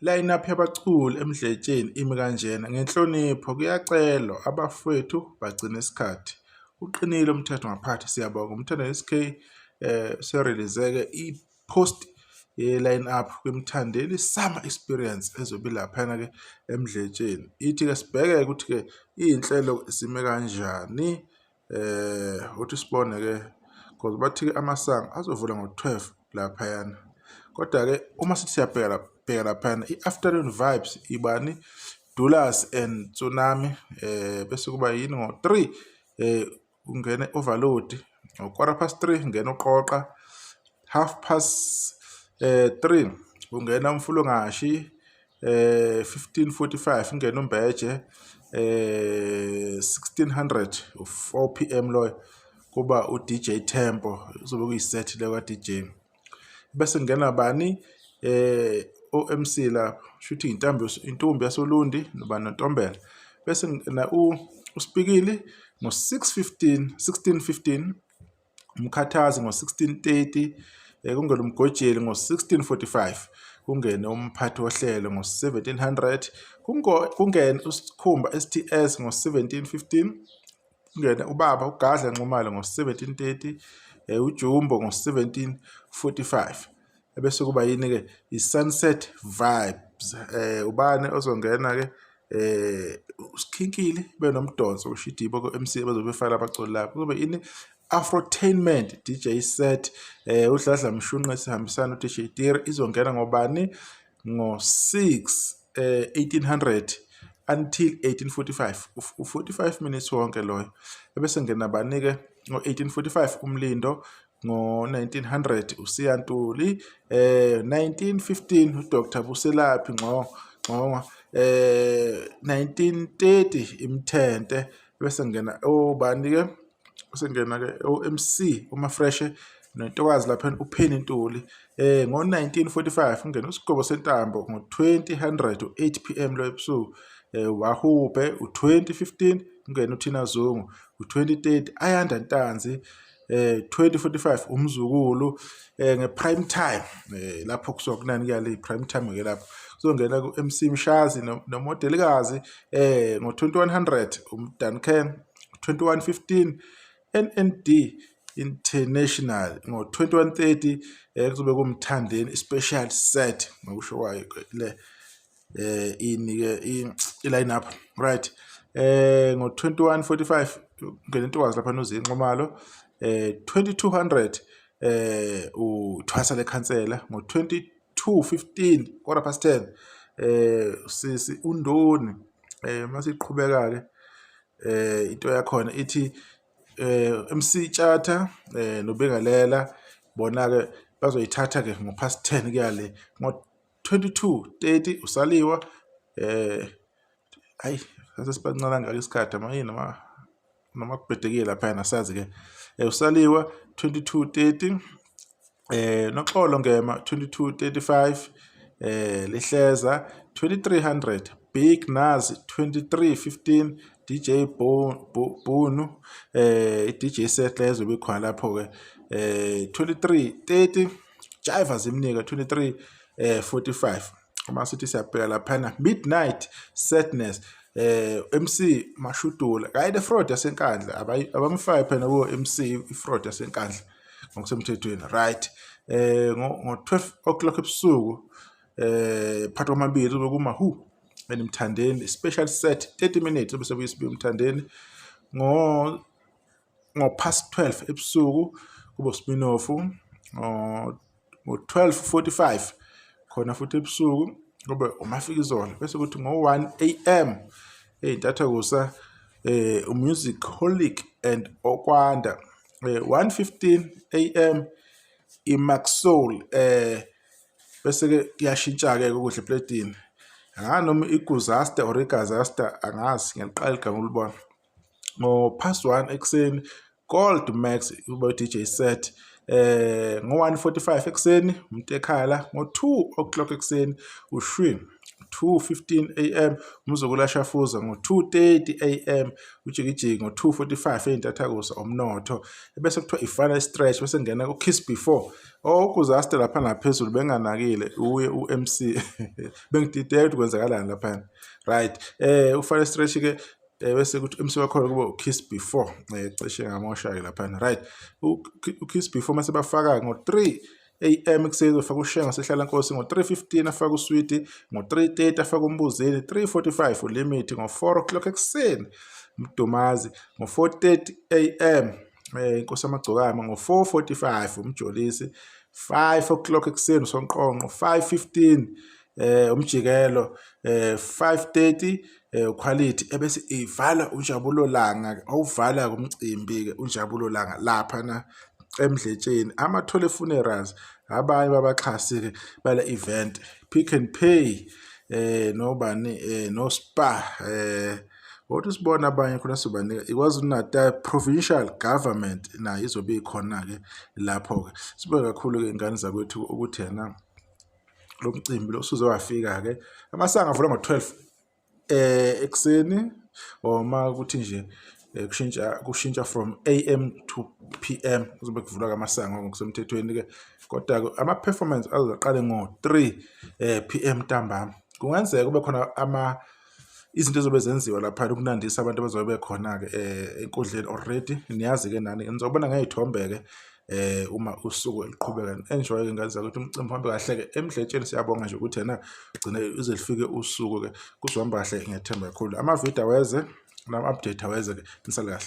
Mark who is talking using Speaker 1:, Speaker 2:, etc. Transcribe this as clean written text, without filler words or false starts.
Speaker 1: Line up yabaculi eMdletsheni imi kanjena, ngenhlonipho kuyacelwa abafowethu bagcine isikhathi. Uqinile umthetho ngaphakathi siyabonga. Umthando SK serelease-ke i-post ye-line up kwiMthandeni Summer Experience ezobe ilaphayana-ke eMdletsheni. Ithi-ke sibheke-ke ukuthi-ke iy'nhlelo zime kanjani uthi sibone-ke cause bathi-ke amasango azovula ngo-12 laphayana. Kodwa-ke uma sithi siyabheka bheka laphayana i-afternoon vibes ibani Dulas and Tsunami bese kuba yini ngo-3 kungene overload ngo-quarter past 3 kungena uqoqa half past 3 kungena umfulungashi 15:45 kungena umbeje 1600 u-4 pm loyo kuba u-DJ Tempo kuzobe kuyi-set le ka-DJ bese kungena bani o-MC lapho shuthi intambi intombi yasoLundi noba noNtombela bese na uSpikili ngo-6:15 16:15 uMkhathazi ngo-16:30 kungene uMgojeli ngo-16:45 kungene umphathi wohlelo ngo-1700 kungene uSikhumba STS ngo-17:15 kungene ubaba uGadla Nxumalo ngo-17:30 uJumbo ngo-17:45 ebese kuba yini-ke i-Sunset Vibes ubani ozongena-ke uSikhinkili benomdonso ushidibo ku-MC bazobe befaka abaculi lapho kuzobe ini Afrotainment DJ set uDladla Mshunqe sihambisana uDJ Tira izongena ngobani ngo-6 1800 until 1845 u-45 minutes wonke loyo ebese ngena bani-ke ngo-1845 uMlindo ngo-1900 uSiya Ntuli 1915 uDr Buselaphi Ngxongwa 1930 Imthente bese ngena obani-ke bese ngena-ke o-MC uMafreshe nentokazi lapha uPenny Ntuli ngo-1945 kungena uSigqoko Sentambo ngo-2000 u-8 pm lo ebusuku Wahubhe u-2015 kungena uThina Zungu u-2030 Ayanda Ntanzi 2045 umzukulu nge-prime time lapho kusuka kunani kuya le prime time ke lapho kuzongena ku-MC Mshazi nomodelikazi ngo-2100 uMduncan 2115 NND International ngo-2130 kuzobe kuMthandeni special set ngokusho kwayo le inike i-line up right ngo-2145 ngene intokazi lapha noZinxumalo 2200 uthwasa lekhansela ngo-2215 quarter past 10 sisi uNdoni masiqhubeka ke into yakhona ithi MC Tshatha noBingelela bona ke bazoyithatha ke ngo past 10 kuya le ngo 22:30 usaliwa hayi sasibancane kangaka isikhathi ama noma noma kubhedekile laphayana asazi ke usaliwa 22:30 Noxolo Ngema 22:35 Lihleza 2300 Big Naz 23:15 DJ Bunu i-DJ set lezo bekhona lapho ke 23:30 Jive Zimnika 23 45 uma sithi siyabheka laphana Midnight Sadness MC Mashudula kanye ne-fraud yaseNkandla abamfaki phela kuwo MC i-fraud yaseNkandla ngokusemthethweni right ngo-12 o'clock ebusuku phakathi kwamabili kuzobe kuma who eMthandeni special set 30 minutes bese kubuye sibuye uMthandeni ngo ngo-past 12 ebusuku kube uSminofu ngo-12:45 khona futhi ebusuku kube uMafikizolo bese kuthi ngo-1 am ey'ntathakusa uMusic Holic and Okwanda 1:15 am iMaxsoul bese-ke kuyashintsha-ke ukudla epletini angazi noma iGuzaster or iGazaster angazi ngiyaliqala igama ukulibona ngo-past 1 ekuseni Gold Max uba DJ set ngo-1:45 ekuseni umuntu ekhala ngo-2 o'clock ekuseni ushwini ngo-2:15 am, umzukulu ashafuza ngo-2:30 am, ujikijiki ngo-2:45 ey'ntathakusa umnotho, bese kuthiwa i-final stretch, bese kungena ku-kiss before. Okuzaste lapha naphezulu benganakile uye u-MC, bengidideka ukuthi kwenzakalani laphana. Right, u-final stretch ke, bese kuthi MC wakhona kube ukiss before. Cishe ngamosha ke laphana. Right, ukiss before mase bafaka ngo-3 am ekuseni, uzofaka ushenga sehlala nkosi ngo-3:15, afake uswidi ngo-3:30, afake umbuzeni 3:45, ulimit ngo-4 o'clock ekuseni, umdumazi ngo-4:30 am, inkosi amagcokama ngo-4:45, umjolisi 5 o'clock ekuseni, usonqonqo 5:15, umjikelo 5:30, quality, ebese ivala uNjabulo Langa, awuvala umcimbi ke uNjabulo Langa lapha na eMdletsheni. Amathole Funerals abanye babaxhasi ke bale event, Pick and Pay, nobani, no Spa, kodwa sibona abanye khona sibanika iKwaZulu Natal Provincial Government nayo izobe ikhona ke lapho ke. Sibonge kakhulu ke ingane zakwethu ukuthi yena lo mcimbi lo usuze wafika ke. Amasango avulwa ngo-12 ekuseni, or uma kuthi nje kushintsha from AM to PM, kuzobe kuvulwa amasango ngokusemthethweni ke. Kodwa ama performance azoqale ngo-3 PM ntambama. Kungenzeka kube khona ama izinto ezobe zenziwa lapha ukunandisa abantu abazobe bekhona-ke enkundleni. Already niyazi-ke nani, nizobona ngey'thombe-ke uma usuku liqhubeka. Enjoy-ke ngane zakwethu, umcimbi uhambe kahle-ke eMdletsheni. Siyabonga nje ukuthi yena gcine ize lifike usuku-ke, kuzohamba kahle, ngiyathemba kakhulu. Amavidiyo aweze nama-update aweze-ke, nisale kahle.